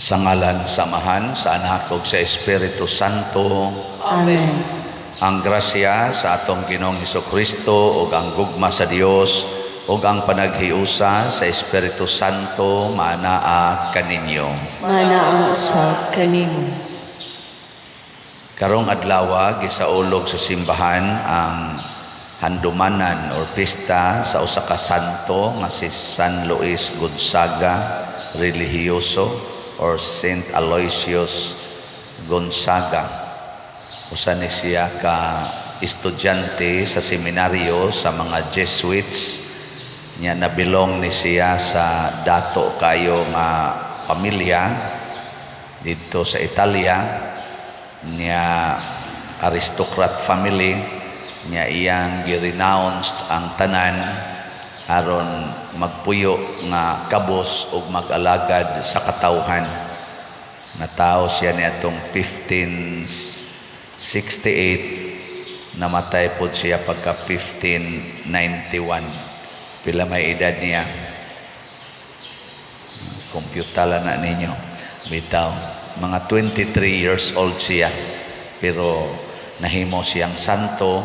Sa ngalan sa Amahan, sa Anak ug sa Espiritu Santo. Amen. Ang grasya sa atong Ginoong Kristo ug ang gugma sa Dios ug ang panaghiusa sa Espiritu Santo maanaa kaninyo. Manaa usab kanimo. Karong adlaw, gisaulog sa simbahan ang handumanan or pista sa usa ka santo nga si San Luis Gonzaga Religioso or Saint Aloysius Gonzaga. Usa ni siya ka estudyante sa seminaryo sa mga Jesuits niya. Nabilong ni siya sa dato kayo nga pamilya dito sa Italia niya, aristocrat family niya. Iyang gi-renounced ang tanan aron magpuyo nga kabos ug mag-alagad sa katawhan. Natawo siya niadtong 1568, namatay pod siya pagka 1591. Pila may edad niya? Kompyutala na ninyo. Bitaw, mga 23 years old siya, pero nahimo siyang santo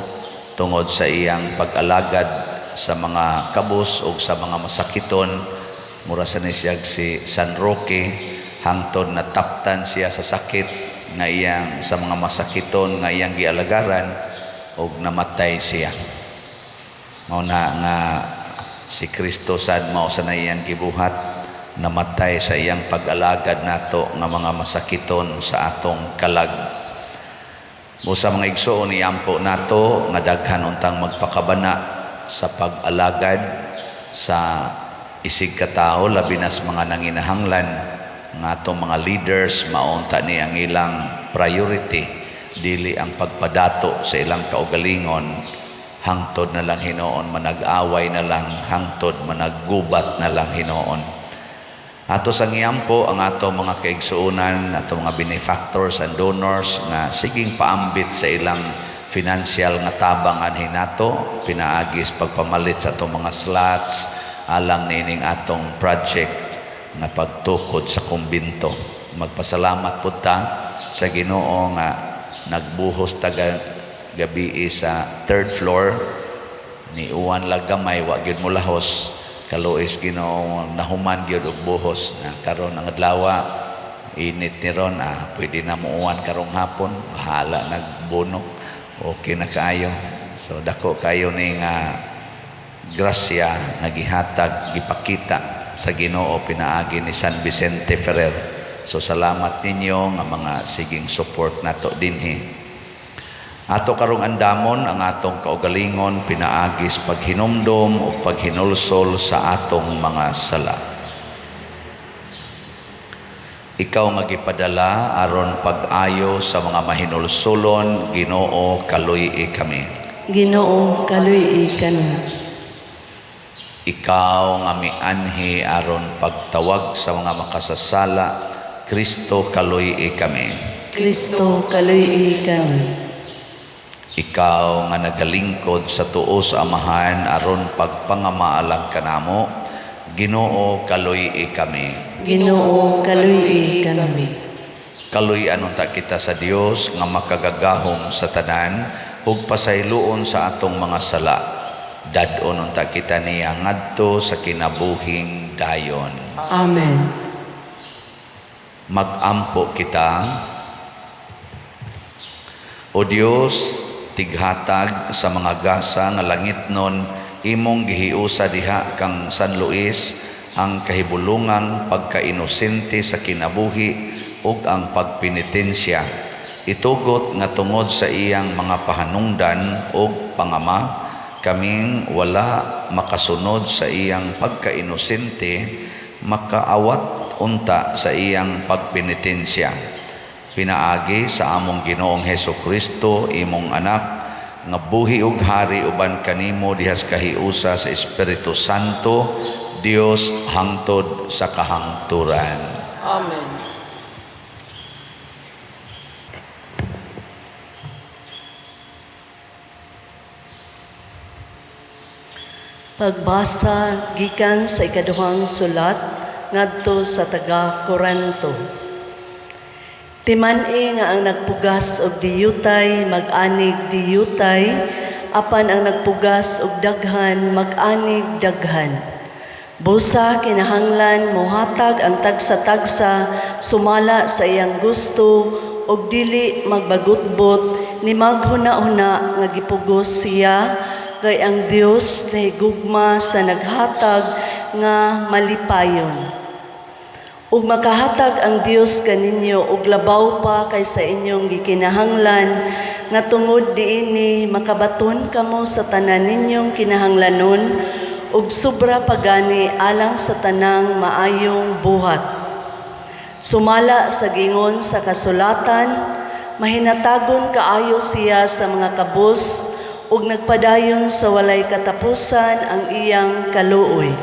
tungod sa iyang pag-alagad sa mga kabos o sa mga masakiton. Mura sa ni siya si San Roque, hangtod nataptan siya sa sakit nga iyang sa mga masakiton nga iyang gialagaran og namatay siya. Mao na nga si Kristo sad, mao sa na iyang gibuhat, namatay sa iyang pag-alagad nato nga mga masakiton sa atong kalag. Busa, mga igsoon, iampo nato nga daghan untang magpakabana sa pag-alagad sa isig katao, labi na sa mga nanginahanglan, nga atong mga leaders, maunta ni ang ilang priority, dili ang pagpadato sa ilang kaugalingon, hangtod na lang hinoon manag-away na lang, hangtod managgubat na lang hinoon. Ato sang iampo ang ato mga kaigsuonan, ato mga benefactors and donors nga siging paambit sa ilang financial nga tabang anhi nato pinaagis pagpamalit sa atong mga slots alang niining atong project nga pagtukod sa kumbinto. Magpasalamat pud ta sa Ginoo nga nagbuhos taga gabi sa third floor ni uwan lang gamay, wa gyud mo lahos. Kaluoy sa Ginoo, nahuman gyud og buhos na karon ang adlaw. Init ni ron, pwede na muuwan karong hapon, bahala nagbunok, okay na kaayo. So dako kayo ni nga grasya nga gihatag, gipakita sa Ginoo pinaagi ni San Vicente Ferrer. So salamat ninyo nga mga siging support nato dinhi. Ato karong andamon ang atong kaugalingon pinaagis paghinumdom o paghinulsol sa atong mga sala. Ikaw nga gipadala aron pag-ayo sa mga mahinulsulon, Ginoo, kaluy-i kami. Ginoo, kaluy-i kami. Ikaw nga mianhi aron pagtawag sa mga makasasala, Kristo, kaluy-i kami. Kristo, kaluy-i kami. Ikaw nga nagalingkod sa tuo sa Amahan aron pagpangamaalang kanamo, Ginoo, kaluy-i kami. Ginoo, kaluy-i kami. Kaluy-an unta kita sa Dios nga makagagahom sa tanan ug pasayloon sa atong mga sala. Dad-on unta kita niya ngadto sa kinabuhing dayon. Amen. Magampo kita. O Dios, tighatag sa mga gasa nga langitnon, imong gihiusa diha kang San Luis ang kahibulungang pagkainosente sa kinabuhi ug ang pagpenitensya. Itugot nga tungod sa iyang mga pahanungdan ug pangama, kaming wala makasunod sa iyang pagkainosente makaawat unta sa iyang pagpenitensya. Pinaagi sa among Ginoong Heso Kristo, imong anak, nga buhi ug hari uban kanimo dihas kahiusa sa Espiritu Santo, Dios, hangtod sa kahangturan. Amen. Pagbasa gikan sa ikaduhang sulat ngadto sa taga Korinto. Timan-i nga ang nagpugas og diyutay mag-anig diyutay, apan ang nagpugas og daghan mag-anig daghan. Busa kinahanglan mohatag ang tagsa-tagsa sumala sa iyang gusto ug dili magbagutbot ni maghuna-huna nga gipugos siya, kay ang Dios nahigugma sa naghatag nga malipayon. Ug makahatag ang Dios kaninyo og labaw pa kaysa inyong gikinahanglan, nga tungod niini makabaton kamo sa tanan ninyong kinahanglanon ug sobra pa gani alang sa tanang maayong buhat. Sumala sa gingon sa kasulatan, mahinatagon kaayo siya sa mga kabus ug nagpadayon sa walay katapusan ang iyang kaluoy.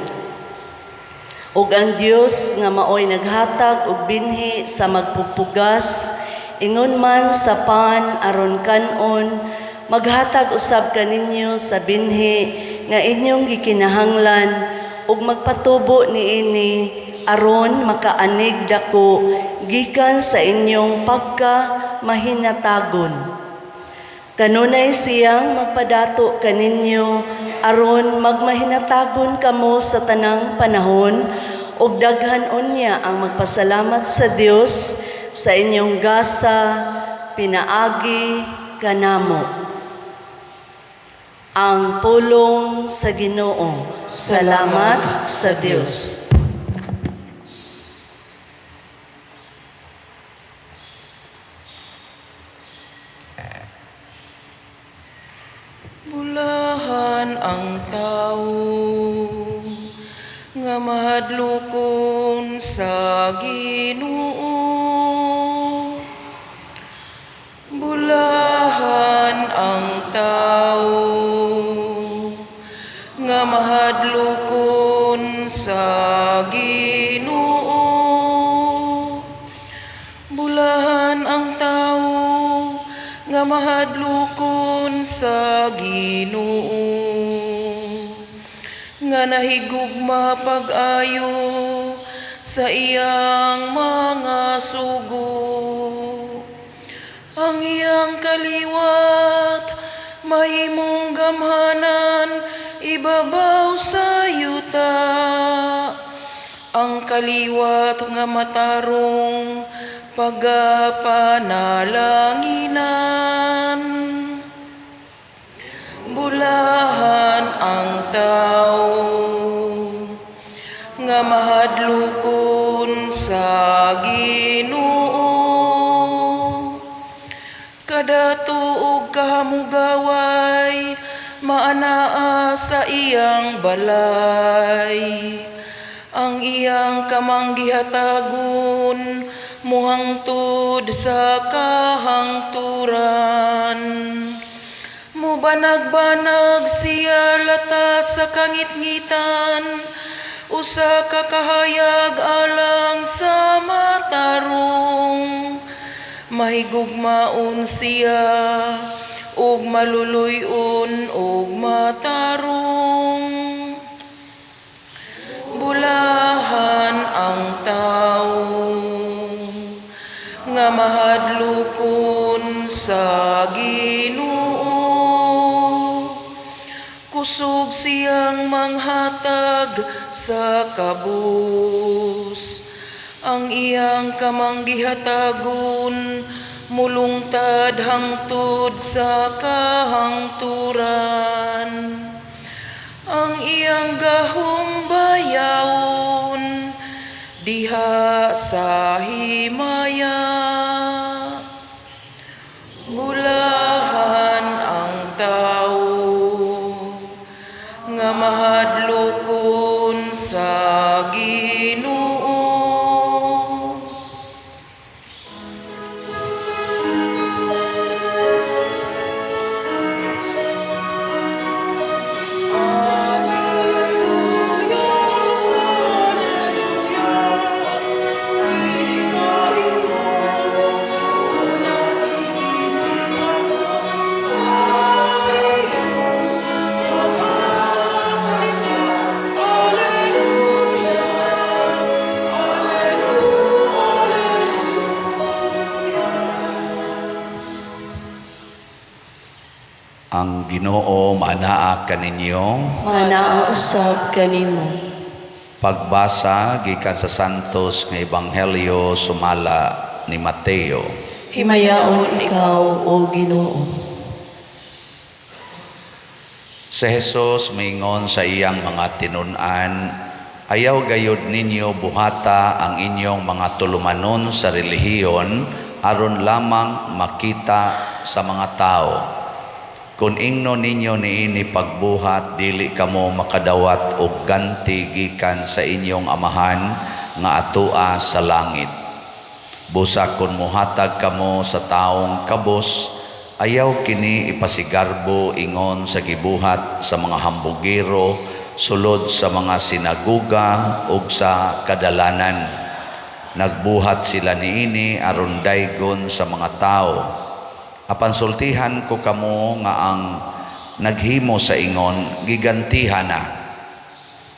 Ug ang Dios nga maoy naghatag og binhi sa magpupugas, ingon man sa pan aron kan-on, maghatag usab kaninyo sa binhi nga inyong gikinahanglan ug magpatubo niini aron makaanig dako gikan sa inyong pagka mahinatagon. Kanunay siyang magpadato kaninyo aron magmahinatagon kamo sa tanang panahon ug daghan unya ang magpasalamat sa Dios sa inyong gasa pinaagi kanamo. Ang pulong sa Ginoo. Salamat sa Dios. Bulahan ang tao nga mahadlokon sa Ginoo. Bulahan ang tao nga mahadlokon sa Ginoo. Bulahan ang tao nga mahadlokon sa Ginoo, nga nahigugma pag-ayo sa iyang mga sugo. Ang iyang kaliwat mahimong gamhanan ibabaw sa yuta. Ang kaliwat nga matarong pagapanalanginan. Bulahan ang tao nga mahadlokon sa Ginoo. Kadato ug kahamugaway maanaa sa iyang balay. Ang iyang kamanggihatagon mohangtod sa kahangturan. Mubanag-banag siya lata sa kangitngitan, usa ka kahayag alang sa matarong. Mahigugmaon siya ug maluluy-on ug matarong. Bulahan ang tao nga mahadlokon sa Ginoo. Kusog siyang manghatag sa kabus. Ang iyang kamanggihatagon mulungtad hangtod sa kahangturan. Ang iyang gahom bayawon diha sa himaya. Bulahan ang tao nga mahadlokon sa Ginoo. Ginoo maanaa kaninyo. Manaa usab kanimo. Pagbasa gikan sa Santos nga Ebanghelyo sumala ni Mateo. Himayaon ikaw, O Ginoo. Si Jesus miingon sa iyang mga tinun-an, "Ayaw gayud ninyo buhata ang inyong mga tulumanon sa relihiyon aron lamang makita sa mga tao. Kung ingnon ninyo niini pagbuhat, dili kamo makadawat og ganti gikan sa inyong Amahan nga atoa sa langit. Busa kon mohatag kamo sa taong kabos, ayaw kini ipasigarbo ingon sa gibuhat sa mga hambugero sulod sa mga sinaguga ug sa kadalanan. Nagbuhat sila niini aron daygon sa mga tao. Apan sultihan ko kamo nga ang naghimo sa ingon, gigantihan na.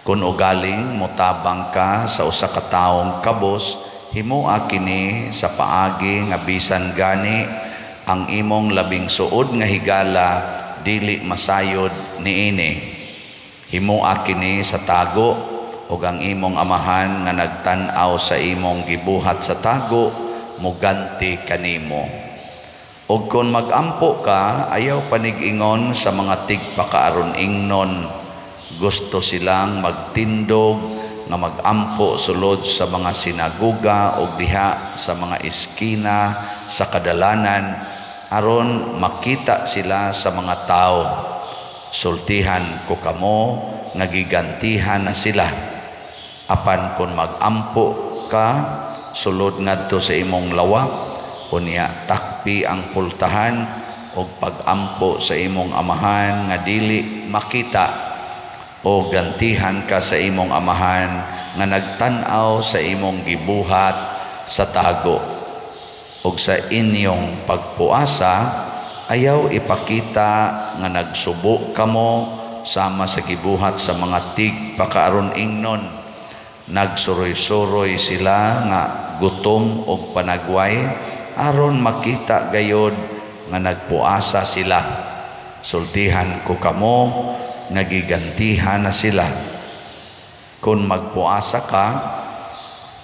Kung ugaling motabang ka sa usa ka taong kabos, himoa kini sa paagi nga bisan gani ang imong labing suod nga higala dili masayod niini. Himoa kini sa tago, ug ang imong Amahan nga nagtan-aw sa imong gibuhat sa tago moganti kanimo. Ug kon magampo ka, ayaw panig-ingon sa mga tigpakaaron ingnon. Gusto silang magtindog nga magampo sulod sa mga sinaguga o diha sa mga eskina sa kadalanan aron makita sila sa mga tao. Sultihan ko kamo nga gigantihan na sila. Apan kon magampo ka sulod ngadto sa imong lawak, unya takpi ang pultahan og pagampo sa imong Amahan nga dili makita, o gantihan ka sa imong Amahan nga nagtan-aw sa imong gibuhat sa tago. Og sa inyong pagpuasa, ayaw ipakita nga nagsubo kamo sama sa gibuhat sa mga tigpakaaron ingnon. Nagsuroy-suroy sila nga gutom og panagway aron makita gayod nga nagpuasa sila. Sultihan ko kamo nga gigantihan na sila. Kung magpuasa ka,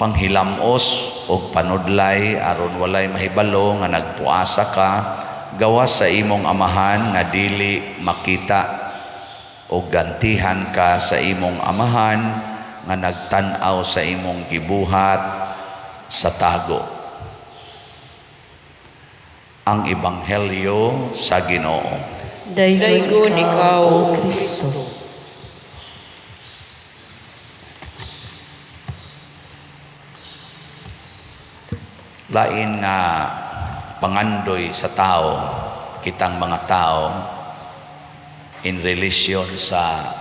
panghilamos og panudlay aron walay mahibalo nga nagpuasa ka, gawas sa imong Amahan nga dili makita, og gantihan ka sa imong Amahan nga nagtan-aw sa imong gibuhat sa tago." Ang Ebanghelyo sa Ginoo. Daygon Daygon ikaw, ikaw, O Kristo. Lain nga pangandoy sa tao, kitang mga tao, in relation sa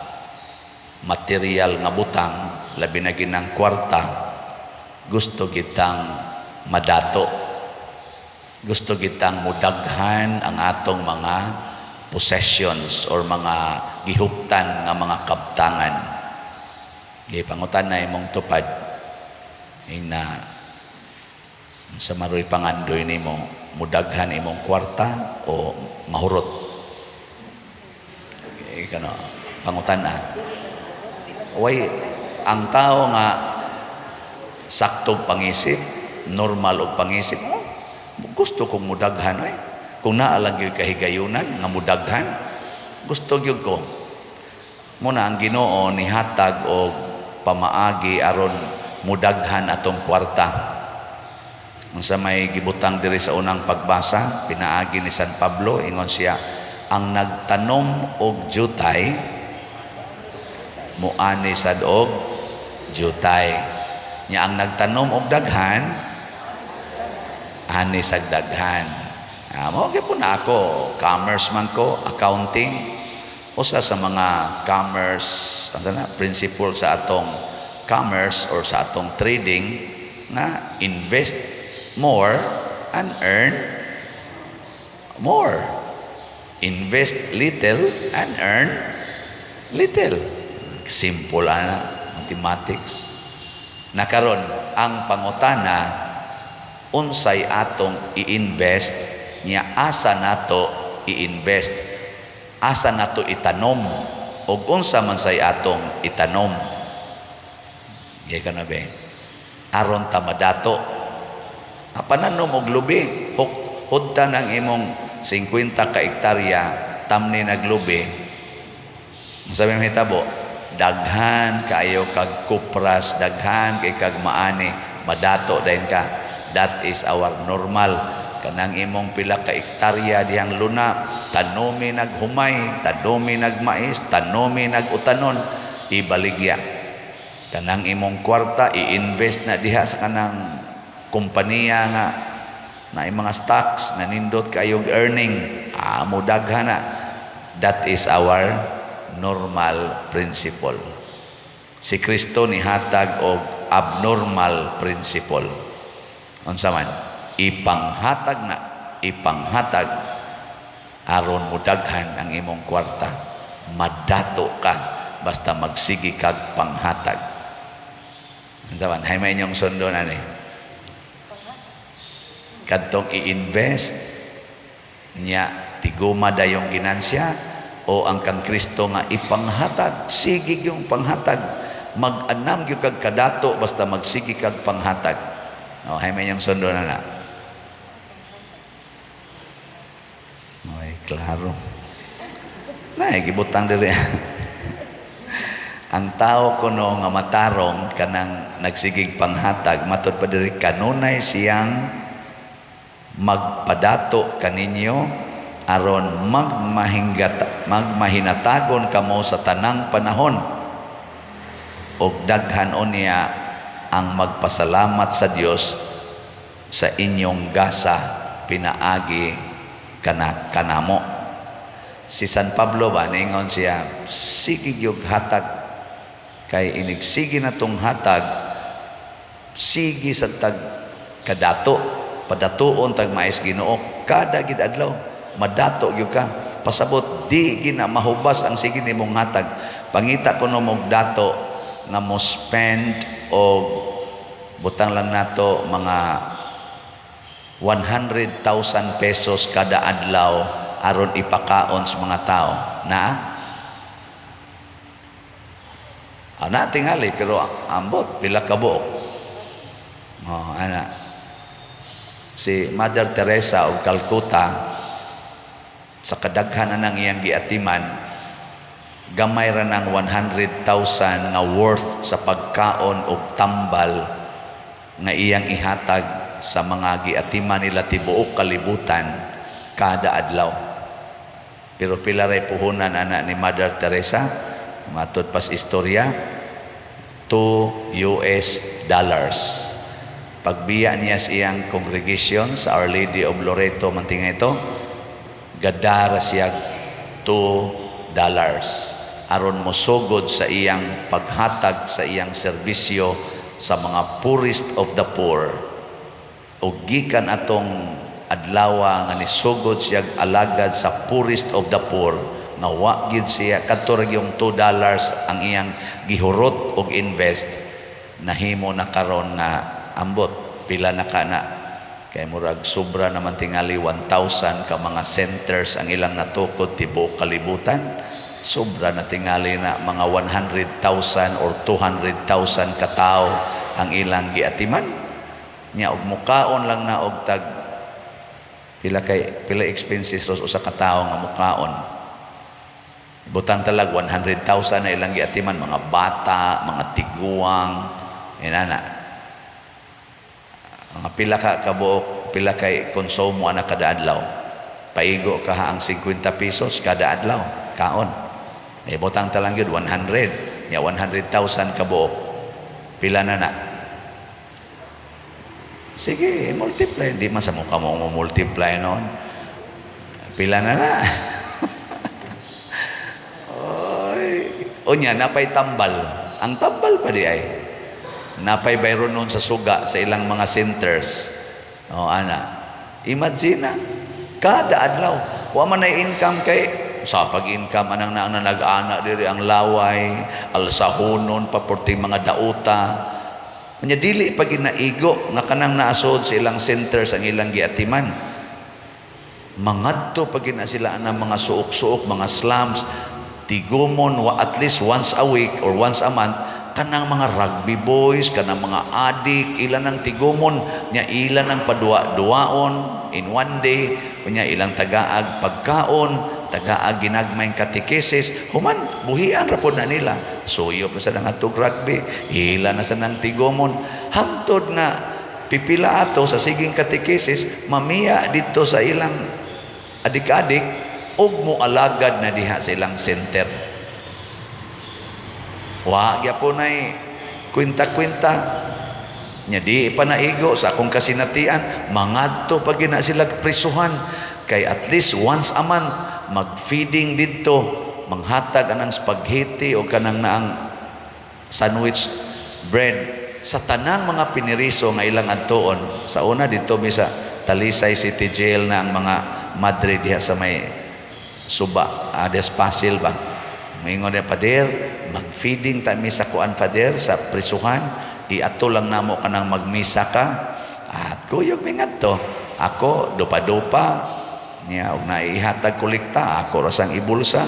material nga butang, labi na ginang kwarta, gusto kitang madato. Gusto kitang mudaghan ang atong mga possessions or mga gihuptan nga mga kabtangan. Gipangutan na imong tupad ina sa maroy pangandoy nimo, mudaghan imong kwarta o mahurot? Kano pangutan na. Way ang tao nga saktong pangisip, normal og pangisip, oh, gusto kong mudaghan ay. Kung naa lang gyud kahigayunan nga mudaghan, gusto gyud ko. Muna ang Ginoo nihatag og pamaagi aron mudaghan atong kwarta. Unsa may gibutang diri sa unang pagbasa, pinaagi ni San Pablo, ingon siya, ang nagtanom og jutay muani sad og jutay. Nya ang nagtanom og daghan, ani sad daghan. Mao gyud na ako, commerce man ko, accounting. Usa sa mga commerce, ano na, principle sa atong commerce or sa atong trading nga invest more and earn more. Invest little and earn little. Simple ana, mathematics. Nakaron ang pangutana, unsay atong i-invest, nya asa nato i-invest Asa nato itanom ug unsa man say atong itanom? Gay ka na be. Aron ta madato. Pananom og lubi, hudtan ang imong 50 ka ektarya, tamni naglubi. Ang sabi mahitabo, daghan kaayo kag kupras, daghan kay kag maani, madato dayon ka. That is our normal. Kanang imong pila ka ektarya dihang luna, tanomi naghumay, tanomi nagmais, tanomi nagutanon, ibaligya. Kanang imong kwarta i-invest na diha sa kanang kompanya nga na mga stocks na nindot kayog earning, mo daghan na. That is our normal principle. Si Kristo nihatag og abnormal principle. Unsa man? Ipanghatag na, ipanghatag aron mudaghan ang imong kwarta. Madato ka basta magsigi kag panghatag. Unsa man? Hay may inyong sundon ani. Kadtong i-invest niya, tiguma dayong ginansya, o ang kang Kristo nga ipanghatag, sige yung panghatag, mag-anam gyud kag kadato basta magsige kag panghatag? Oh, hay may inyong sundo na na. Ay, klaro. Na gibutang diri. Ang tao kuno nga matarong, kanang nagsigig panghatag, matud pa diri, kanunay siyang magpadato kaninyo aron magmahinatagon kamo sa tanang panahon, ug daghan unya ang magpasalamat sa Dios sa inyong gasa pinaagi kana kanamo. Si San Pablo ba, ningon siya, sige gyud hatag, kay inigsige na tong hatag, sige sa tag kadato, padatuon tag mais Ginoo kada gid adlaw, madato gyud ka. Pasabot, di gina mahubas ang sige nimong hatag. Pangita kuno mog dato nga mo spend og, butang lang nato, mga 100,000 pesos kada adlaw aron ipakaon sa mga tao na na tingali, pero ambot pila ka buok. Oh, ana si Mother Teresa og Calcutta, sa kadaghan na ng iyang giatiman, gamay ra ng 100,000 nga worth sa pagkaon og tambal nga iyang ihatag sa mga giatiman nila tibuok kalibutan kada adlaw. Pero pila ray puhunan ana ni Mother Teresa? Matud pas istorya, 2 US dollars. Pagbiya niya sa iyang congregation sa Our Lady of Loreto mantinga ito, gadara siya $2 aron mosugod sa iyang paghatag sa iyang serbisyo sa mga poorest of the poor. O gikan atong adlawa nga nisugod siya alagad sa poorest of the poor, nga wa gid siya kadto ra yung $2 ang iyang gihurot og invest, nahimo na karon nga ambot pila na kana, kay murag sobra naman tingali 1,000 ka mga centers ang ilang natukod tibuok kalibutan. Sobra na tingali na mga 100,000 or 200,000 ka tawo ang ilang giatiman nya. Og mukaon lang na og tag pila, kay pila expenses ros usa ka tawo nga mukaon? Butang talag 100,000 na ilang giatiman, mga bata, mga tiguang, inana, mga pila ka kabuok, pila kay konsumo ana kada adlaw? Paigo ka ha ang 50 pesos kada adlaw kaon. Eh, butang talang gyud 100 nya, 100,000 kabuok, pila na na? Sige, multiply. Di man sa mukha mo multiply noon. Pila na na? Oy. Unya, napay tambal. Ang tambal pa di ay. Napay bayron noon sa suga sa ilang mga centers. O, ana. Imagine na. Kada adlaw. Wa man ay income, kay sa pag-income anang na ang nag-ana diri ang laway, alsahonon pa porting mga dauta. Nya dili pa ginaigo nga kanang naasod sa ilang centers ang ilang giatiman. Mangadto pa gina sila ang mga suok-suok, mga slums, tigumon wa at least once a week or once a month, kanang mga rugby boys, kanang mga adik, ilan ang tigumon nya, ilan ang padua-duaon in one day nya, ilang tagaag pagkaon, tagaag ginagmayng katekesis, human buhian ra pod na nila. Suyo pa sa ngadtog rugby, ila na sa nang tigumon, hamtod nga pipila ato sa siging katekesis mamiya dito sa ilang adik-adik ug mo alagad na diha sa ilang center. Wa gyapon ay kwenta-kwenta nya, di pa naigo sa akong kasinatian, mangadto pa gina sila prisuhan kay at least once a month mag-feeding didto, manghatag anang spaghetti o kanang naang sandwich bread sa tanang mga piniriso nga ilang adtuon. Sa una dito mi sa Talisay City Jail na ang mga madre diha sa may suba, des Pasil ba. Moingon niya, "Pader, mag-feeding ta mi sa kuan, Father, sa prisuhan. Iato lang namo kanang magmisa ka." At kuyog mi ngadto. Ako dupa-dupa niya og naihatag kolekta ako ra sang ibulsa.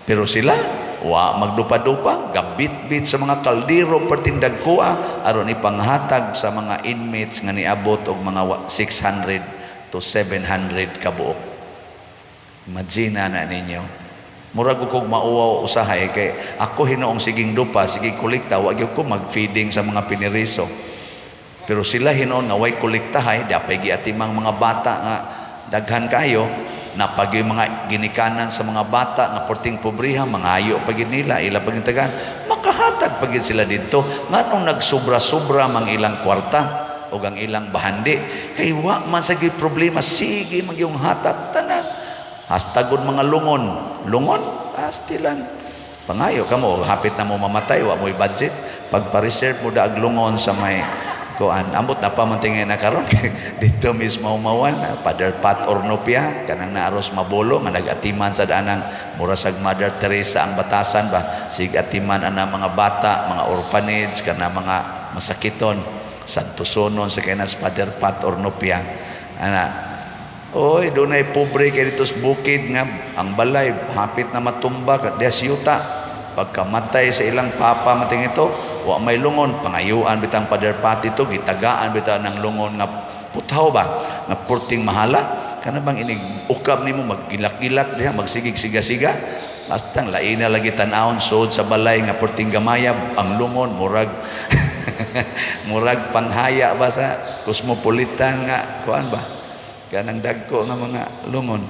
Pero sila wa magdupa-dupa, gabit-bit sa mga kaldero perting dagkoa aron ipanghatag sa mga inmates nga niabot og mga 600 to 700 kabuok. Imagine na ninyo. Murag kog mauwaw usahay kay ako hinuong siging dupa, siging kolekta, wa gyud ko mag-feeding sa mga piniriso. Pero sila hinuon nga way kolektahay, dapay giatimang mga bata nga daghan kayo, napag yung mga ginikanan sa mga bata nga porting pobriha, mangayo pa gid nila, ila pag tagaan, makahatag pa gid sila didto. Nganong nagsobra-sobra mang ilang kwarta o ang ilang bahandi? Kay wa man sa gyud problema, sige man yung hatag tanan. Hastagod mga lungon. Lungon, astilan. Pangayo ka mo, hapit na mo mamatay, wa mo'y budget. Pagpa-reserve mo daag lungon sa may kuan. Ambot na pa man tingay na karon dito mismo mawan, Father Pat Ornopia, kanang naaros Mabolo nga nag-atiman sa daanang mura sag Mother Teresa ang batasan ba. Sig atiman ana mga bata, mga orphanage, kana mga masakiton. Santo Sonon sa kainas Father Pat Ornopia. Ana, oy, dunay pobre kay dito sa bukid nga ang balay hapit na matumba diha yuta. Pagkamatay sa ilang papa mating ito, wa may lungon, pangayuan bitang Father Pat ito, gitagaan bitaw ng lungon nga puthaw ba, nga purting mahala. Kana bang inig ukab nimo maggilak-gilak diha, magsigig siga-siga. Bastang laina lagi tan-awon sud sa balay nga purting gamaya ang lungon, murag murag panghaya ba sa Cosmopolitan nga kuan ba, kanang dagko nga mga lungon.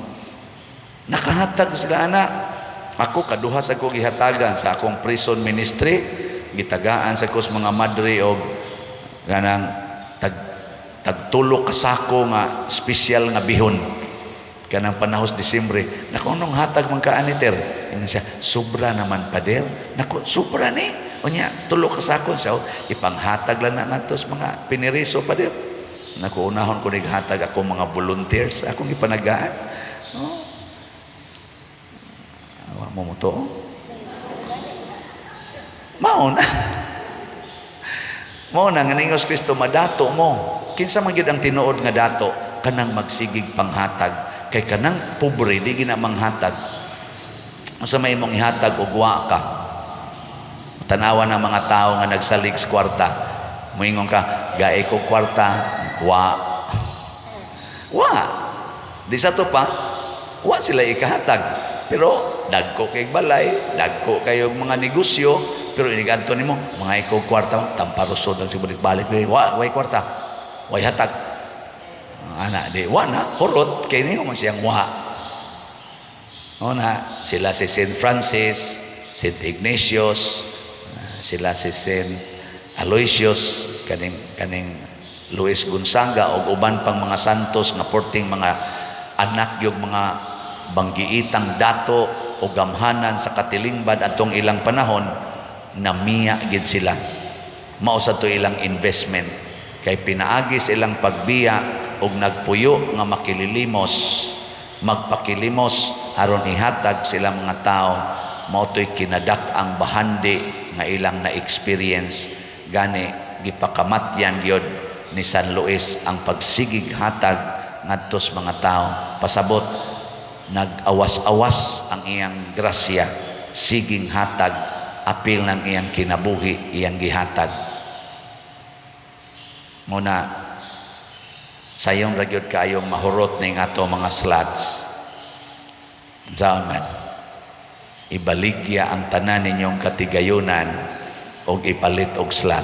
Nakahatag sila ana. Ako kaduha sa ko gihatagan sa akong prison ministry, gitagaan sa ko sa mga madre og ganang tag tagtulo ka sako nga espesyal nga bihon kanang panahos Disyembre. Nako, nung hatag man ka ani, ter? Ingon siya, "Sobra naman, Pader." Nako, sobra ni. Unya tulo ka sako siya, "Ipanghatag lang na ngadto sa mga piniriso, Pader." Naku, unahon ko naghatag ako mga volunteers, akong ipanagaan. Oh. Awa mo mo to. Mao na. Mao na nga ningos Kristo, "Madato mo." Kinsa man gyud ang tinuod nga dato? Kanang magsigig panghatag. Kay kanang pobre di gina manghatag. Unsa may imong ihatag og wa ka? Tanawa ng mga tao nga nagsalig sa kwarta. Moingon ka, "Gae ko kwarta," wa. Wa. Di sa to pa, wa sila ikahatag. Pero dagko kay balay, dagko kayo mga negosyo, pero inigadto nimo, mga ikaw kwarta, tamparuso ang sibulik balik, wa, way kwarta, way hatag. Ana, di, wa na, hurot, kay nimo man siyang wa. O na, sila si St. Francis, St. Ignatius, sila si St. Aloysius, kaning kaning Luis Gonzaga ug uban pang mga santos nga porting mga anak yung mga banggiitang dato o gamhanan sa katilingban atong ilang panahon, namiya gid sila. Mao sa to ilang investment kay pinaagi sa ilang pagbiya og nagpuyo nga makililimos, magpakilimos aron ihatag sila mga tao. Mao to'y kinadak ang bahandi nga ilang na-experience. Gani gipakamatyan gyud ni San Luis ang pagsigig hatag. ngadto sa mga tao. Pasabot, nag-awas-awas ang iyang grasya, siging hatag, apil ng iyang kinabuhi, iyang gihatag. Muna, sayon ra gyud kaayong mahurot ning ato mga slots. Unsaon man, ibaligya ang tanan ninyong katigayunan og ipalit og slot.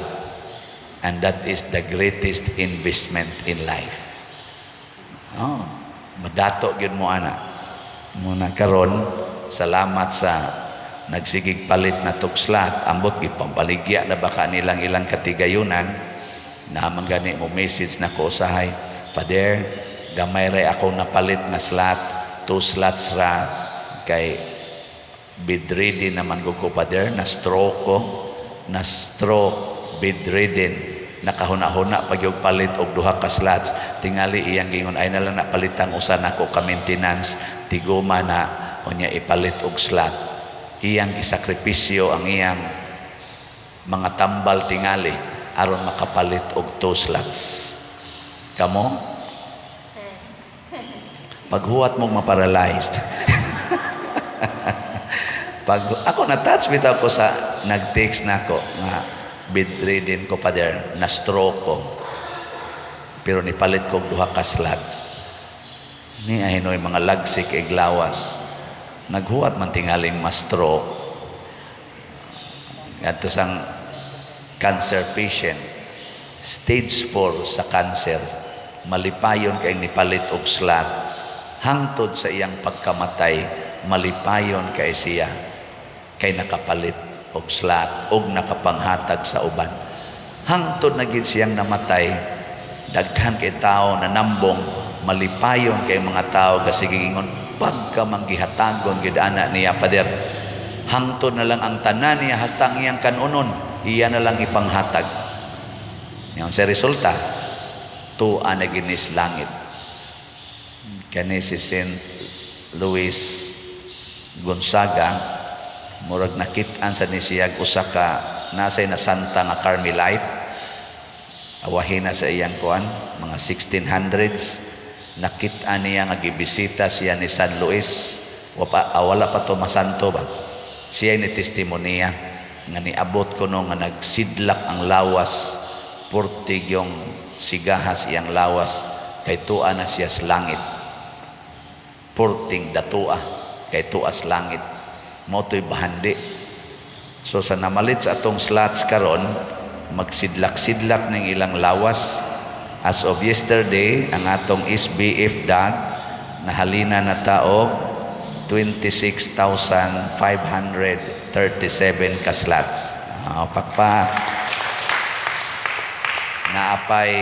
And that is the greatest investment in life. Oh, madato gyud mo ana. Muna karon, salamat sa nagsigig palit na tog slot, ambot gipambaligya na baka nilang ilang katigayunan. Naman gani mo message na ko usahay, "Father, gamay ray ako napalit nga slot, two slots ra kay bedridden naman ko, Father, na stroke ko, na stroke, bedridden, nakahuna-huna pag yung palit og duha ka slots." Tingali iyang gingon, "Ay na lang napalitang usa nako ka maintenance, tiguma na, unya ipalit og slot." Iyang gisakripisyo ang iyang mga tambal tingali aron makapalit og two slots. Kamo, paghuwat mong maparalyzed, pag ako na-touch bitaw ko sa nag-text na ako nga bedridden ko, Father, na stroke ko, pero nipalit ko og duha ka slots ni ahinoy mga lagsik ig lawas, naghuwat man tingaling ma-stroke. Ngadto sang cancer patient, stage 4 sa cancer, malipayon kay nipalit og slot. Hangtod sa iyang pagkamatay, malipayon kay siya kay nakapalit og slot og nakapanghatag sa uban. Hangtod na gid siyang namatay, daghan kay tao na nambong, malipayon kay mga tao gasige ingon, "Pagka manggihatagon gid ana niya, Father." Hangtod na lang ang tanan niya, hasta ang iyang kanunon, iya na lang ipanghatag. Yan sa resulta, tuwa na ginis langit. Kani si Saint Louis Gonzaga, murag nakit-an sa ni siyag usa ka nasay na santa nga Carmelite, awahin na sa iyang kuan, mga 1600s. Nakit-an niya nga gibisita siya ni San Luis. Wala pa to masanto ba. Siya ni testimonya nga niabot kuno nga nagsidlak ang lawas, purtig yung sigahas iyang lawas kay tua na siya sa langit, purting datua kay tuas langit. Mo to'y bahandi. So sa namalit sa atong slots karon, magsidlak-sidlak ning ilang lawas. As of yesterday, ang atong SBF DAG nahalina na taog 26,537 ka slots. Ah, pakpak. Naapay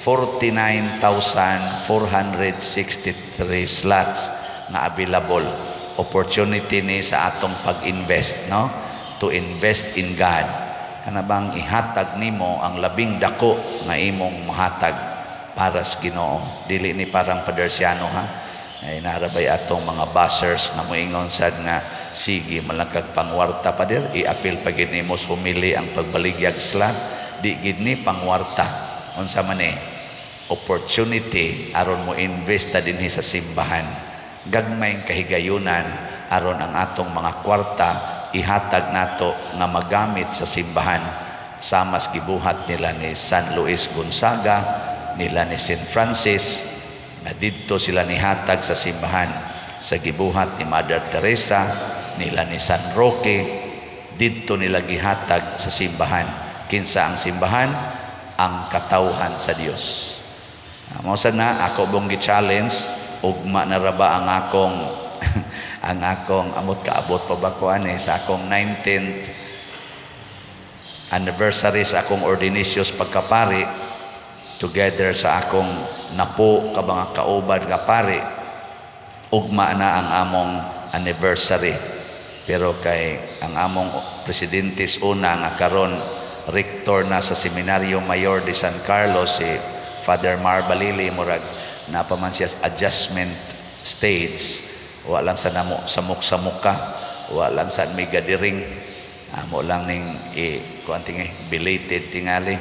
49,463 slots na available. Opportunity ni sa atong pag-invest, no? To invest in God. Kana bang ihatag nimo ang labing dako nga imong mahatag para sa Ginoo. Dili ni parang padersyano ha. Ay narabay atong mga bashers na moingon sad nga sige malangkag pangwarta, Pader, iapil pa gid nimo sa humili ang pagbaligyag slot. Di gid ni pangwarta. Unsa man eh, opportunity aron mo invest ta dinhi sa simbahan. Gagmayng kahigayunan aron ang atong mga kwarta ihatag nato nga magamit sa simbahan, samas gibuhat nila ni San Luis Gonzaga, nila ni St. Francis, na didto sila nihatag sa simbahan, sa gibuhat ni Mother Teresa, nila ni San Roque, didto nila gihatag sa simbahan. Kinsa ang simbahan? Ang katawhan sa Dios. Mao sad na ako bong gi-challenge, ugma na ra ba ang akong amot kaabot pa ba ko ani sa akong 19th anniversary sa akong ordination pagkapari, together sa akong napo ka mga kaubad nga pari. Ugma na ang among anniversary, pero kay ang among presidentes una nga karon rector na sa Seminario Mayor de San Carlos, si Father Mar Balili, murag napaman siya sa adjustment stage. Wa lang sa namo samok-samok ka, wa lang sa may gathering, amo lang ning i kuan tingi belated tingali.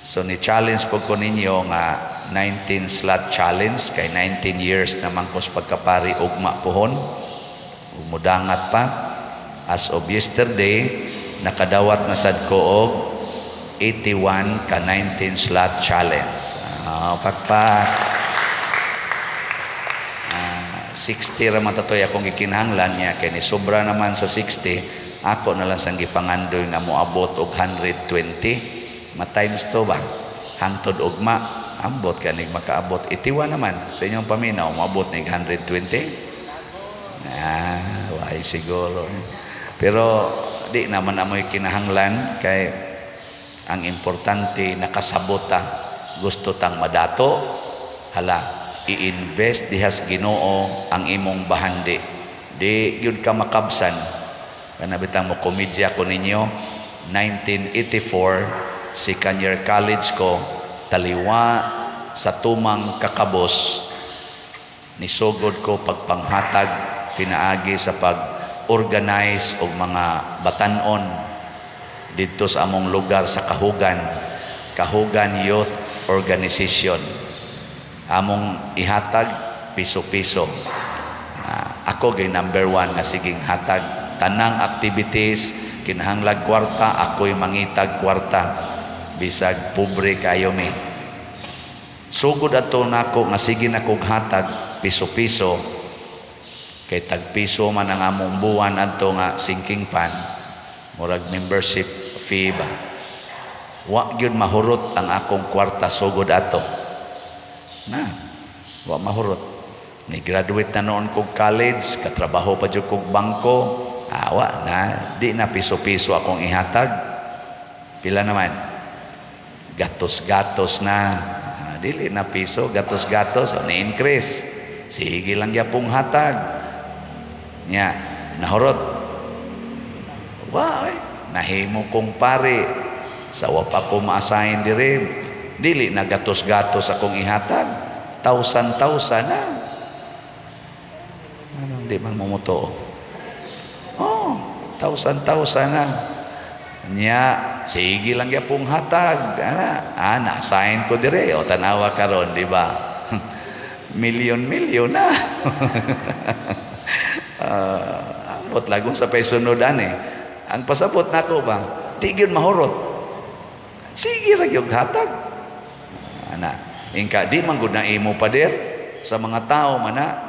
So ni challenge po ko ninyo nga 19 slot challenge kay 19 years naman ko sa pagkapari, ugma pohon ug mudangat pa. As of yesterday, nakadawat na sad ko og 81 ka 19 slot challenge. Ah, pakpak. Ah, 60 ra man tatoy akong gikinahanglan niya kay ni sobra naman sa 60, ako na lang sang gipangandoy nga moabot og 120, ma times to ba hangtod ugma. Ambot kanig makaabot 81 naman. Sa inyong paminaw, moabot nig 120? Ah, why siguro, pero di naman amoy kinahanglan kay ang importante nakasabot ta. Gusto tang madato, hala, i-invest dihas Ginoo ang imong bahandi, di gyud ka makabsan. Kana bitang mo komedya ko ninyo, 1984, second year college ko, taliwa sa tumang kakabos, nisugod ko pagpanghatag pinaagi sa pag-organize og mga batanon didto sa among lugar sa Kahugan, Kahugan Youth Organization. Among ihatag piso-piso. Ah, ako gay number one nga siging hatag. Tanang activities kinahanglag kwarta, ako'y mangitag kwarta bisag pobre kayo mi. Sugod ato nako nga sige na kog hatag piso-piso kay tag piso man ang among buwan adto nga sinking fund, murag membership fee ba. Wa gyud mahurot ang akong kwarta sugod ato na, wa mahurot. Ni graduate na noon kog college, katrabaho pa jud kog bangko, awa na, di na piso-piso akong ihatag. Pila naman? Gatos-gatos na. Ah, dili na piso, gatos-gatos, o ni-increase. Sige lang gyapong hatag. Nya, nahurot? Wa, eh. Nahimo kong pare. Sa wa pa ko ma-assign dire, dili na gatos-gatos akong ihatag. Thousand-thousand na. Ano, di man mumuto? Oh, thousand-thousand na. Nya, sige lang gyapong hatag. Ana, ah, na-assign ko dire. O, tanawa karon, di ba? Milyon-milyon na. Ambot lagong sa pay sunod ani. Ang pasabot nako ba, di gyud mahurot. Sige ra gyud hatag. Ana, ingka di man gud na imo pader sa mga tao mana.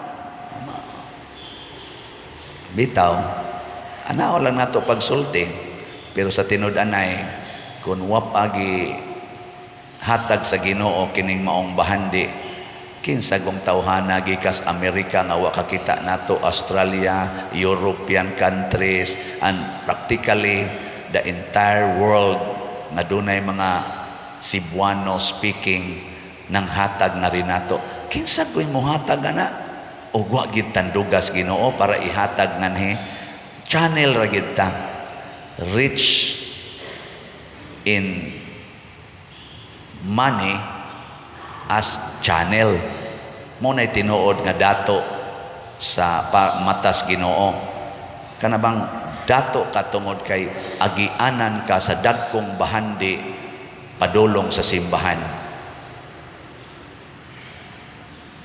Bitaw, ana lang nato pagsulti. Pero sa tinud-anay, kung wa pagi hatag sa Ginoo kining maong bahandi, kinsa gong tawhana gikas Amerika nga wa kakita nato, Australia, European countries, and practically the entire world nga dunay mga Cebuano speaking nang hatag na rin nato. Kinsa ko'y mohatag ana? O wa gid tandugas Ginoo para ihatag nganhi. Channel ra gid ta. Rich in money as channel. Mo na'y tinuod nga dato sa matas Ginoo. Kana bang dato ka tungod kay agianan ka sa dagkong bahandi padulong sa simbahan.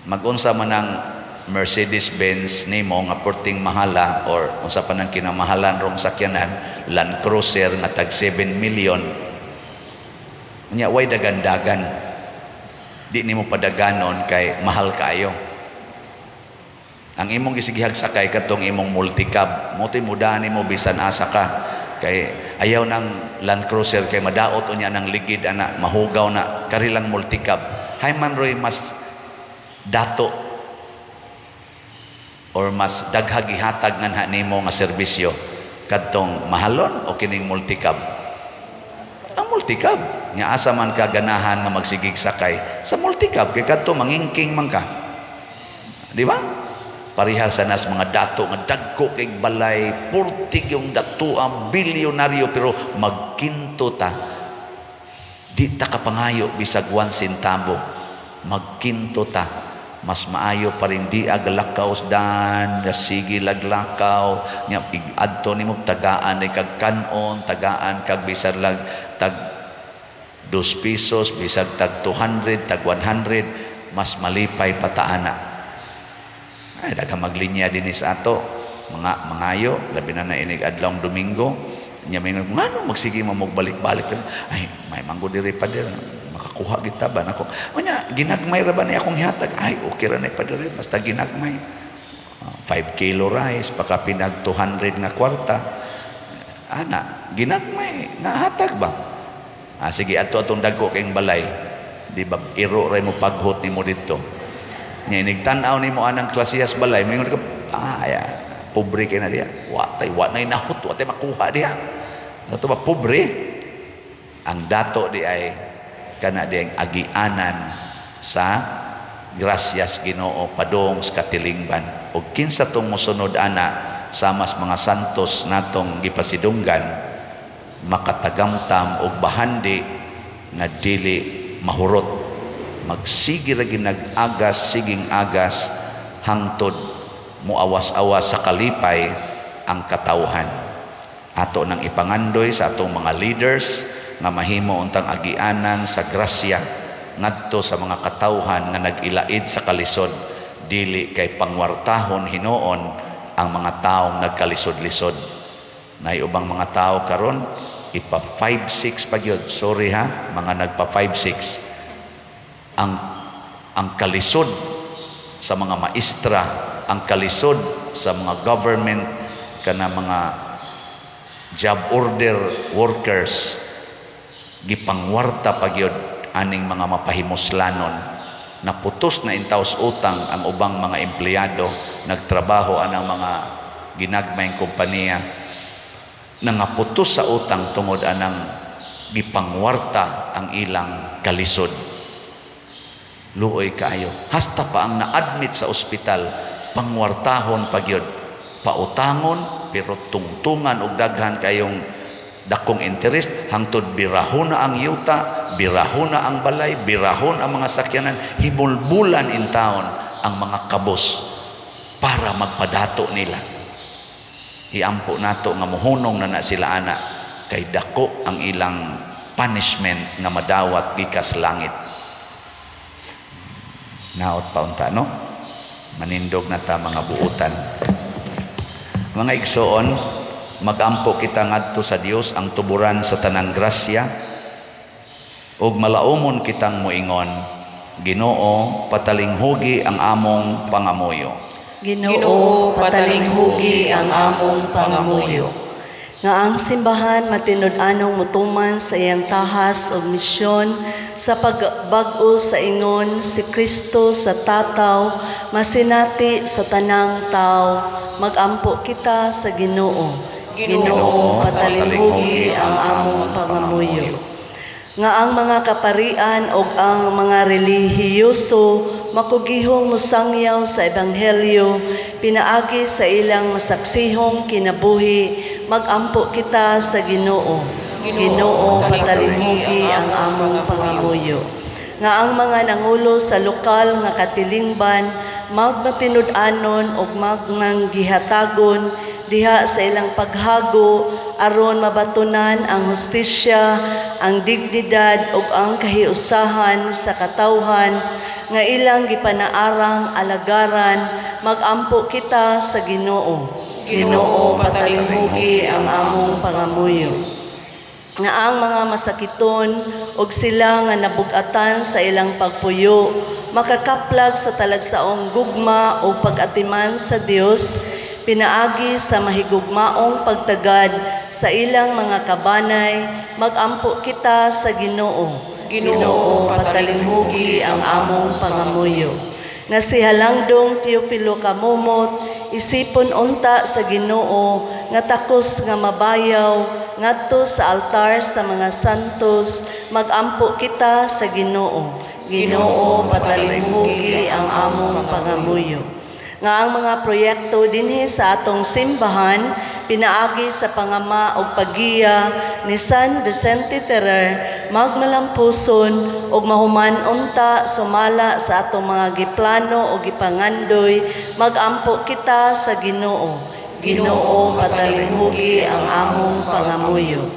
Magunsa man ang Mercedes-Benz nimo nga perting mahala or unsa pa nang kinamahalan rong sakyanan, Land Cruiser nga tag 7 million. Unya way dagandagan. Di nimo padaganon kay mahal kaayo. Ang imong gisigihag sakay katong imong multicab. Mo to'y mudahan nimo bisan asa ka. Kay ayaw ng Land Cruiser kay madaot unya ng ligid ana, mahugaw na, kari lang multicab. Hay man roy mas dato or mas daghag ihatag nganha nimo nga serbisyo, kadtong mahalon o kining multicab? Ang multicab. Nga asa man ka ganahan nga magsigig sakay sa multicab kay kadto mangingking man ka, di ba? Parihar sa nas mga dato nga dagko kay balay, purtig yung dato ang bilyonaryo, pero magkinto ta, di ta kapangayo bisag 1 centavo. Magkinto ta, mas maayo pa rin di aglakaw dan sige laglakaw nya adto nimo tagaan ay kag kanon, tagaan kag bisan lag tag 2 pesos, bisag tag 200, tag 100, mas malipay pa ta ana. Ay, daghang maglinya dinhi sa ato, mga mangayo, labi na na inig adlawng Domingo. Nya may ngano magsige mo balik-balik? Ay, may manggo diri pa diri, makakuha kita ba nako. Unya ginagmay ra ba ni akong hihatag? Ay, okay ra ni pa diri basta ginagmay. 5 kilo rice paka pinag 200 nga kwarta. Ana, ginagmay nga hatag ba? Ah, sige, ato atong dagko kayong balay. Di ba iro ra mo paghot nimo didto. Nya inig tan-aw nimo anang klasehas balay, moingon ka, "Ah, ay, pobre kay na diya. Wa tay, wa nay nahot, wa tay makuha diya." Ato ba pobre? Ang dato di ay kana di ang agianan sa grasyas Ginoo padung sa katilingban. Og kinsa tong mosunod ana samas mga santos natong gipasidunggan, makatagamtam og bahandi nga dili mahurot, magsige ra nag-agas, siging agas hangtod muawas-awas sa kalipay ang katawhan. Ato nang ipangandoy sa atong mga leaders nga mahimo untang agianan sa grasya ngadto sa mga katawhan nga nag-ilaid sa kalisod, dili kay pangwartahon hinuon ang mga taong nagkalisod-lisod. Nay ubang mga tao karon ipa 5-6 pa gyud. Sorry ha, mga nagpa 5-6. Ang kalisod sa mga maestra, ang kalisod sa mga government kana mga job order workers, gipangwarta pa gyud aning mga mapahimuslanon. Naputos na intaws utang ang ubang mga empleyado, nagtrabaho anang mga ginagmayng kompanya, nangaputos sa utang tungod anang gipangwarta ang ilang kalisod. Luoy kaayo. Hasta pa ang na-admit sa ospital, pangwartahon pa gyud, pautangon pero tungtungan og daghan kayong dakong interest hangtod birahon na ang yuta, birahon na ang balay, birahon ang mga sakyanan, hibulbulan in taon ang mga kabos para magpadato nila. Iampo nato nga mohunong na na sila ana kay dako ang ilang punishment nga madawat gikas langit. Naot pa unta, no? Manindog na ta, mga buutan. Mga igsoon, magampo kita ngadto sa Dios, ang tuburan sa tanang grasya, ug malaumon kitang moingon, "Ginoo, patalinghugi ang among pangamuyo." Ginoo, patalinghugi ang among pangamuyo. Nga ang simbahan matinud-anong mutuman sa iyang tahas o misyon sa pagbag-o sa ingon si Kristo sa tataw masinati sa tanang tao, magampo kita sa Ginoo. Ginoo, patalinghugi ang among pangamuyo. Nga ang mga kaparian o ang mga relihiyoso makugihong mosangyaw sa ebanghelyo pinaagi sa ilang masaksihong kinabuhi, magampo kita sa Ginoo. Ginoo, patalinghugi ang among pangamuyo. Nga ang mga nangulo sa lokal nga katilingban magmatinud-anon ug magmanggihatagon diha sa ilang paghago aron mabatunan ang hustisya, ang dignidad ug ang kahiusahan sa katawhan nga ilang gipanaarang alagaran, magampo kita sa Ginoo. Ginoo, patalinghugi ang among pangamuyo. Nga ang mga masakiton ug sila nga nabugatan sa ilang pagpuyo makakaplag sa talagsaong gugma o pag-atiman sa Dios pinaagi sa mahigugmaong pagtagad sa ilang mga kabanay, magampo kita sa Ginoo. Ginoo, patalinghugi ang among pangamuyo. Nga si Halangdong Teofilo Camomot isipon unta sa Ginoo nga takos nga mabayaw ngadto sa altar sa mga santos, magampo kita sa Ginoo. Ginoo, patalinghugi ang among pangamuyo. Nga ang mga proyekto dinhi sa atong simbahan pinaagi sa pangama og paggiya ni San Vicente Ferrer magmalampuson ug mahuman unta sumala sa atong mga giplano o gipangandoy, magampo kita sa Ginoo. Ginoo, patalinghugi ang among pangamuyo.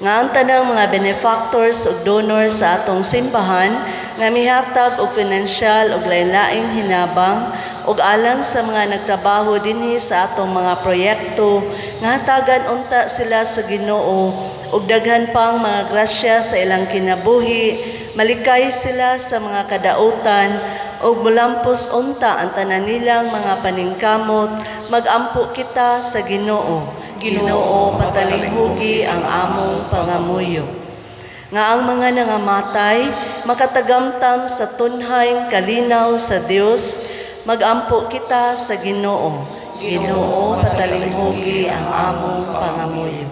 Nga ang tanang mga benefactors ug donors sa atong simbahan nga mihatag og pinansyal ug lain-laing hinabang ug alang sa mga nagtrabaho dinhi sa atong mga proyekto nga hatagan unta sila sa Ginoo ug daghan pang mga grasya sa ilang kinabuhi, malikay sila sa mga kadautan ug mulampos unta ang tanan nilang mga paningkamot. Magampo kita sa Ginoo. Ginoo, patalinghugi ang among pangamuyo. Nga ang mga nangamatay makatagamtam sa tunhayng kalinaw sa Dios. Magampo kita sa Ginoo. Ginoo, patalinghugi ang among pangamuyo.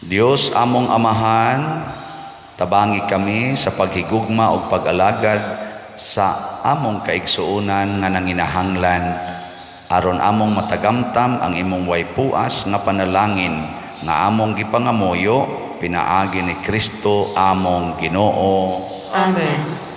Dios among Amahan, tabangi kami sa paghigugma ug pag-alagad sa among kaigsuonan nga nanginahanglan aron among matagamtam ang imong way puas nga panalangin nga among gipangamuyo pinaagi ni Kristo among Ginoo. Amen.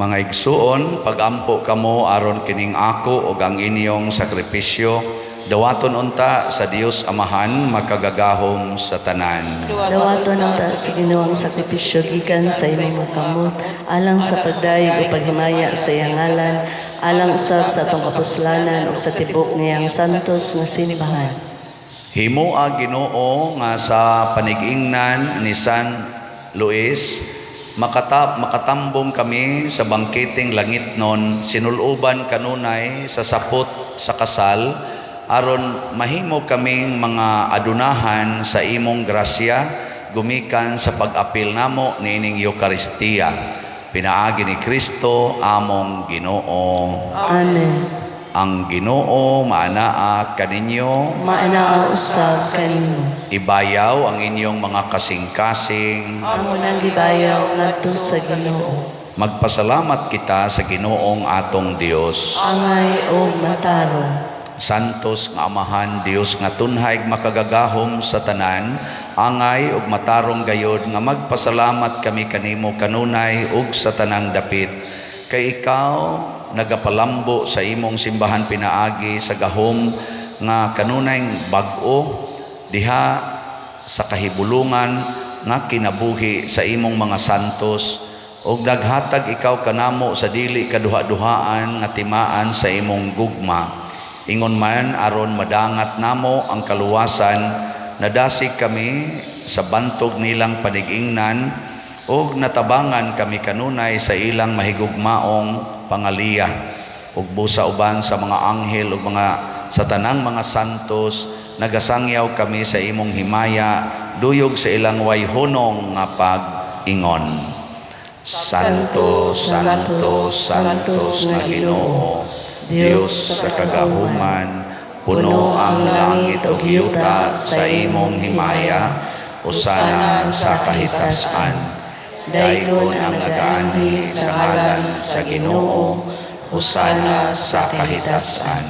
Mga igsuon, pagampo kamo aron kining ako ug ang inyong sakripisyo dawaton unta sa Dios Amahan makagagahom sa tanan. Dawaton unta sa Ginoo ang sakripisyo gikan sa imong mga kamot alang sa pagdayeg ug paghimaya sa iyang ngalan, alang usab sa atong kapuslanan ug sa tibok niyang santos nga simbahan. Himoa, Ginoo, nga sa panigingnan ni San Luis makatambong kami sa bangketeng langitnon sinuluban kanunay sa sapot sa kasal aron mahimo kaming mga adunahan sa imong grasya gumikan sa pag-apil namo niining Eukaristiya pinaagi ni Kristo among Ginoo. Amen. Ang Ginoo maanaa kaninyo. Maanaa usab kanimo. Ibayaw ang inyong mga kasing-kasing. Amo nang gibayaw ngadto sa Ginoo. Magpasalamat kita sa Ginoong atong Dios. Angay og matarong. Santos nga Amahan, Dios nga tunhay makagagahom sa tanan, angay ug matarong gayod nga magpasalamat kami kanimo kanunay ug sa tanang dapit. Kay ikaw nagapalambo sa imong simbahan pinaagi sa gahom nga kanunay bag-o diha sa kahibulungan nga kinabuhi sa imong mga santos, ug naghatag ikaw kanamo sa dili kaduha-duhaan nga timaan sa imong gugma. Ingon man aron madangat namo ang kaluwasan, nadasig kami sa bantog nilang panigingnan ug natabangan kami kanunay sa ilang mahigugmaong pangaliya. Ug busa uban sa mga anghel ug mga sa tanang mga santos, nagasangyaw kami sa imong himaya duyog sa ilang way hunong nga pag-ingon. Santo, Santo, Santos nga Ginoo, Dios sa kagahuman, puno ang langit ug yuta sa imong himaya. Usana sa kahitasan. Daygon ang nagaanhi sa ngalan sa Ginoo. Hosana sa kahitasan.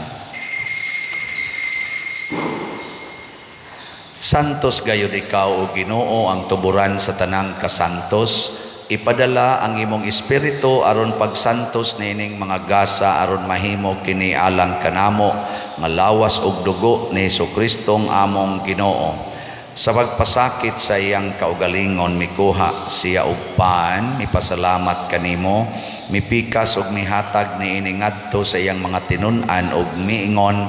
Santos gayud ikaw, o Ginoo, ang tuburan sa tanang kasantos. Ipadala ang imong espiritu aron pagsantos niining mga gasa aron mahimo kini alang kanamo nga lawas ug dugo ni Hesus-Kristong among Ginoo. Sa pagpasakit sa iyang kaugalingon, mikuha siya og pan, mipasalamat kanimo, mipikas ug mihatag niini ngadto sa iyang mga tinun-an ug miingon: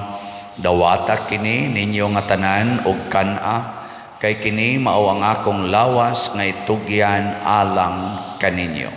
"Dawata kini ninyo nga tanan ug kan-a, kay kini mao ang akong lawas nga itugyan alang kaninyo."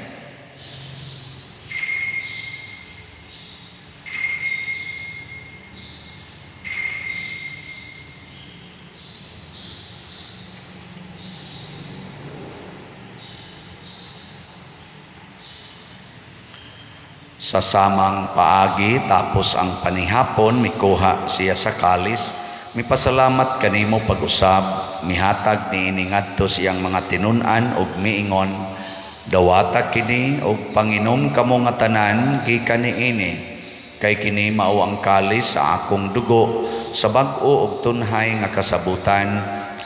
Sa samang paagi, tapos ang panihapon, mikuha siya sa kalis, mipasalamat kanimo pag-usab, mihatag niini ngadto sa iyang mga tinun-an ug miingon, "Dawata kini ug panginom kamo nga tanan gikan niini, kay kini mao ang kalis sa akong dugo sa bag-o ug tunhay nga kasabutan,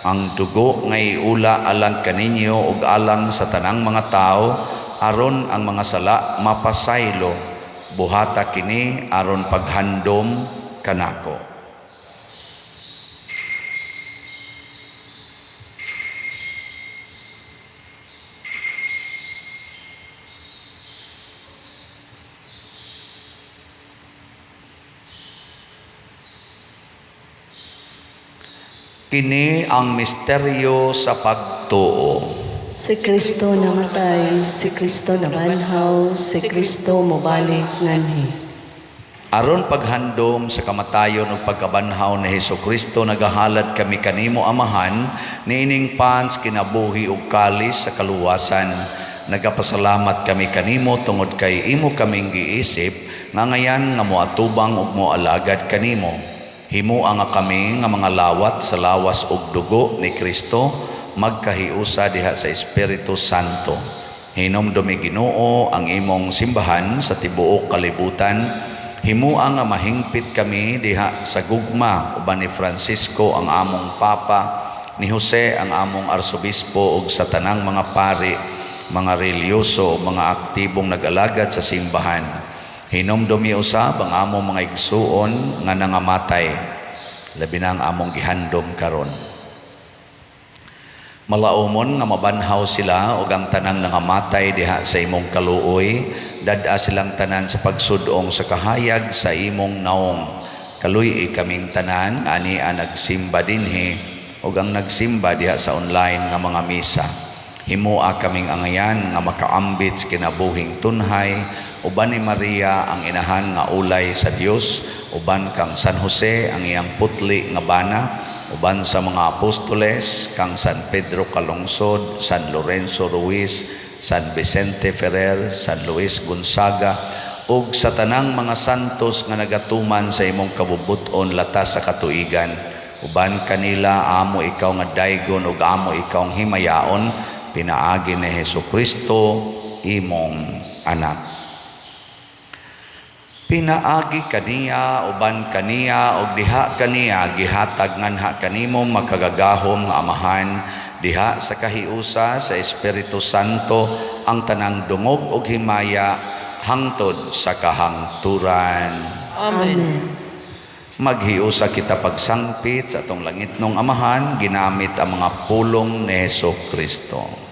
ang dugo nga iula alang kaninyo ug alang sa tanang mga tawo aron ang mga sala mapasaylo. Buhata kini aron paghandom kanako." Kini ang misteryo sa pagtuo. Si Kristo namatay, si Kristo nabanhaw, si Kristo mobalik nganhi. Aron paghandom sa kamatayon ug pagkabanhaw ni Hesukristo, nagahalad kami kanimo, Amahan, niining pans kinabuhi ug kalis sa kaluwasan. Nagapasalamat kami kanimo tungod kay imo kaming giisip nga ngayan nga moatubang ug moalagad kanimo. Himoa nga kami nga mga lawat sa lawas ug dugo ni Kristo magkahiusa diha sa Espiritu Santo. Hinumdumi, Ginoo, ang imong simbahan sa tibuok kalibutan. Himoa nga mahingpit kami diha sa gugma uban ni Francisco ang among Papa, ni Jose ang among Arsobispo ug sa tanang mga pari, mga relihiyoso ug mga aktibong nag-alagad sa simbahan. Hinumdumi usab ang among mga igsuon nga nangamatay, labi na ang among gihandom karon. Malaumon nga mabanhaw sila ug ang tanang nangamatay diha sa imong kaluoy, dad-a silang tanan sa pagsud-ong sa kahayag sa imong naong. Kaluy-i kaming tanan ani ang nagsimba dinhi ug ang nagsimba diha sa online nga mga misa. Himoa kaming angayan nga makaambit sa kinabuhing tunhay uban ni Maria ang inahan nga ulay sa Dios, uban kang San Jose ang iyang putli nga bana, uban sa mga apostoles kang San Pedro Calungsod, San Lorenzo Ruiz, San Vicente Ferrer, San Luis Gonzaga ug sa tanang mga santos nga nagatuman sa imong kabubut-on latas sa katuigan. Uban kanila amo ikaw nga daygon ug amo ikaw ang himayaon pinaagi ni Hesukristo imong anak. Pinaagi kaniya, uban kaniya ug diha kaniya, gihatag nganha kanimo makagagahom nga Amahan diha sa kahiusa sa Espiritu Santo ang tanang dungog ug himaya hangtod sa kahangturan. Amen. Maghiusa kita pagsangpit sa atong langitnong Amahan ginamit ang mga pulong ni Hesus Kristo.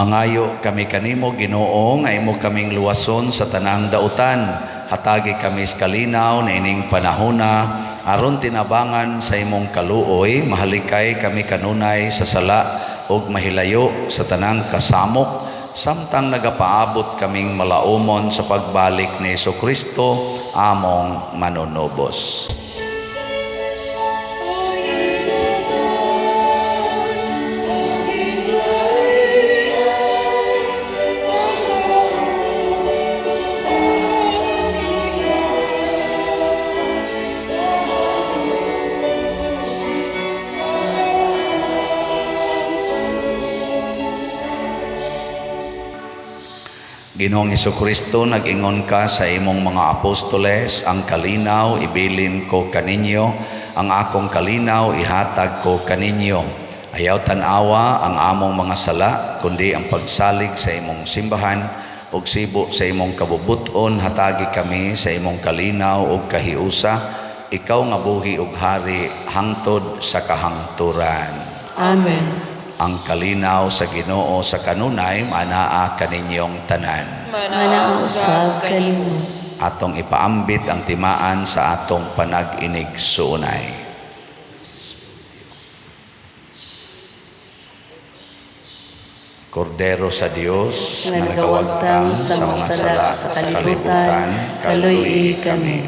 Mangayo kami kanimo, Ginoo, nga imo kaming luwason sa tanang dautan. Hatagi kami sa kalinaw niining panahona aron tinabangan sa imong kaluoy, mahalikay kami kanunay sa sala ug mahilayo sa tanang kasamok samtang nagapaabot kaming malaumon sa pagbalik ni Kristo among manunubos. Ginoong Kristo, nag-ingon ka sa imong mga apostoles, "Ang kalinaw ibilin ko kaninyo, ang akong kalinaw ihatag ko kaninyo." Ayaw tan-awa ang among mga sala, kundi ang pagsalig sa imong simbahan, ug sibo sa imong kabubuton, hatagi kami sa imong kalinaw ug kahiusa, ikaw nga buhi ug hari hangtod sa kahangturan. Amen. Ang kalinaw sa Ginoo sa kanunay manaa kaninyong tanan. Manaa usab kanimo. Atong ipaambit ang timaan sa atong panag-inigsuonay. Kordero sa Dios nga nagawagtang sa mga sala sa kalibutan, kaluy-i kami.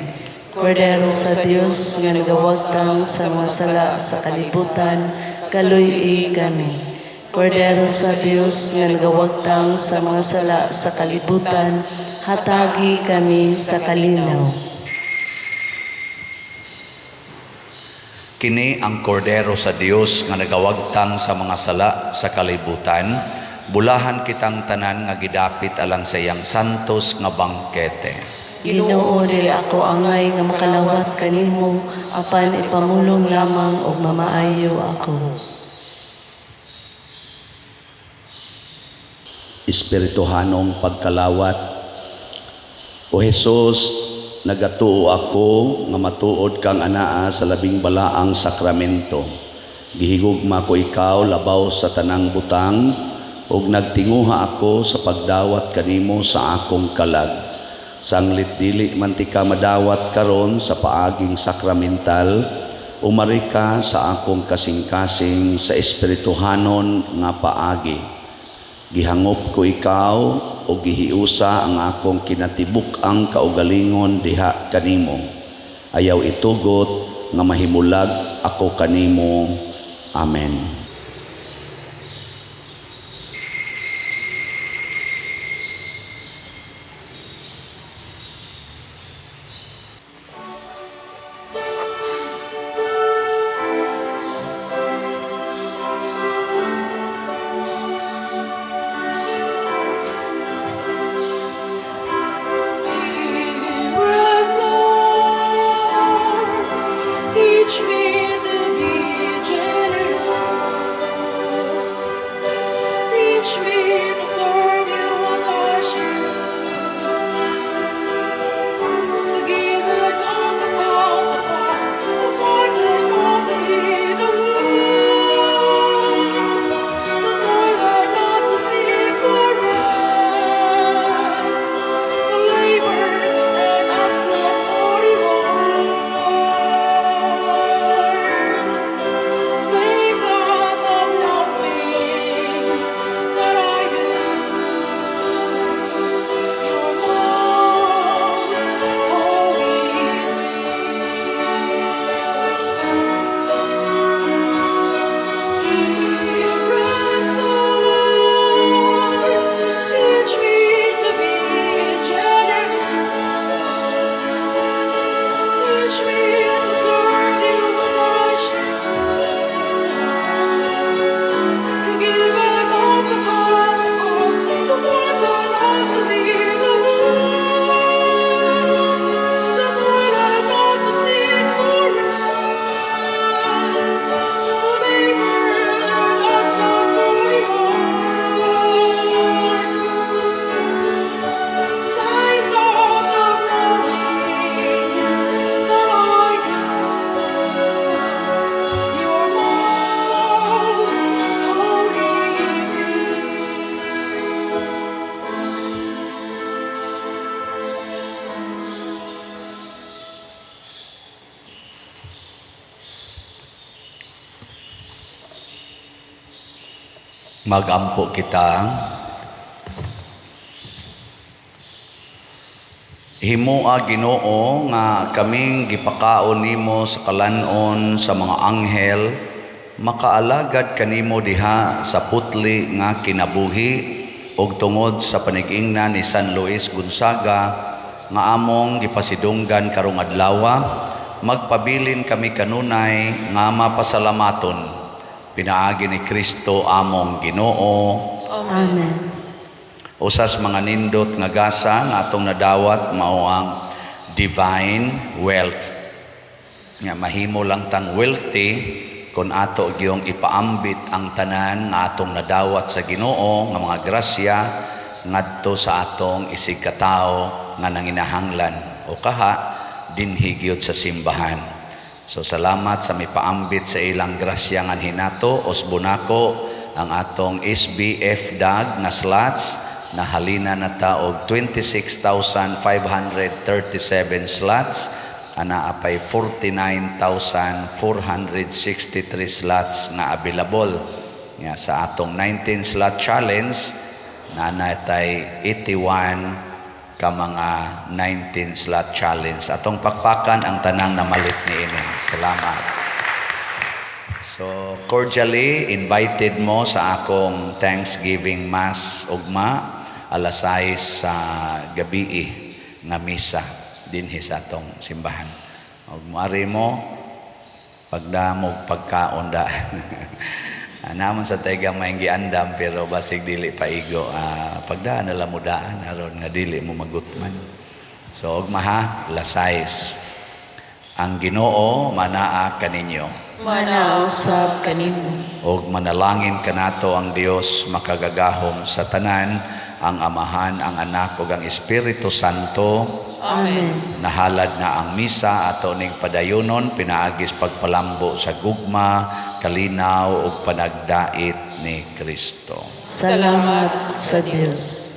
Kordero sa Dios nga nagawagtang sa mga sala sa kalibutan, kaluy-i kami. Kordero sa Dios nga nagawagtang sa mga sala sa kalibutan, hatagi kami sa kalinaw. Kini ang Kordero sa Dios nga nagawagtang sa mga sala sa kalibutan. Bulahan kitang tanan nga gidapit alang sa iyang santos nga bangkete. Ginoo, dili ako angay nga makalawat kanimo, apan ipamulong lamang ug mamaayo ako. Espirituhanong pagkalawat. O Hesus, nagatuo ako nga matuod kang anaa sa labing balaang sakramento. Gihigugma ko ikaw labaw sa tanang butang ug nagtinguha ako sa pagdawat kanimo sa akong kalag. Sanglit dili man tika madawat karon sa paaging sakramental, umari ka sa akong kasing-kasing sa espirituhanon nga paagi. Gihangop ko ikaw o gihiusa ang akong kinatibuk-ang kaugalingon diha kanimo. Ayaw itugot nga mahimulag ako kanimo. Amen. Rest, Lord, teach me to be generous. Magampo kita. Himoa, Ginoo, nga kaming gipakaon nimo sa kalan-on sa mga anghel makaalagad kanimo diha sa putli nga kinabuhi, ug tungod sa panig-ingna ni San Luis Gonzaga nga among gipasidunggan karong adlawa, magpabilin kami kanunay nga mapasalamaton pinaagi ni Kristo among Ginoo. Amen. Usas mga nindot nga gasa nga atong nadawat mao ang divine wealth. Nga mahimo lang tang wealthy kung ato giyong ipaambit ang tanan nga atong nadawat sa Ginoo nga mga grasya ngadto sa atong isigkatawo nga nanginahanglan o kaha dinhi gyud sa simbahan. So salamat sa mipaambit sa ilang grasya nganhi nato. Usbon nako ang atong SBF DAG nga slots, nahalina na ta og 26,537 slots, anaa pay 49,463 slots nga available. Nga sa atong 19 slot challenge, naa tay 81 ka mga 19 slot challenge. Atong pakpakan ang tanang namalit niini. Salamat. So cordially invited mo sa akong Thanksgiving Mass ugma, alas 6 sa gabi nga misa dinhi sa atong simbahan. Ug moari mo pagdamog pagkaon da. Naman sa tega may giandam, pero basig dili paigo, pagdaan na lang mo daan aron nga dili mo magutman. So ugma ha, alas 6. Ang Ginoo manaa kaninyo. Manaa usab kanimo. Og manalangin kanato ang Dios makagagahom sa tanan, ang Amahan, ang Anak ug ang Espiritu Santo. Amen. Nahalad na ang misa. Ato ning padayonon pinaagis pagpalambo sa gugma, kalinaw ug panagdait ni Kristo. Salamat sa Dios.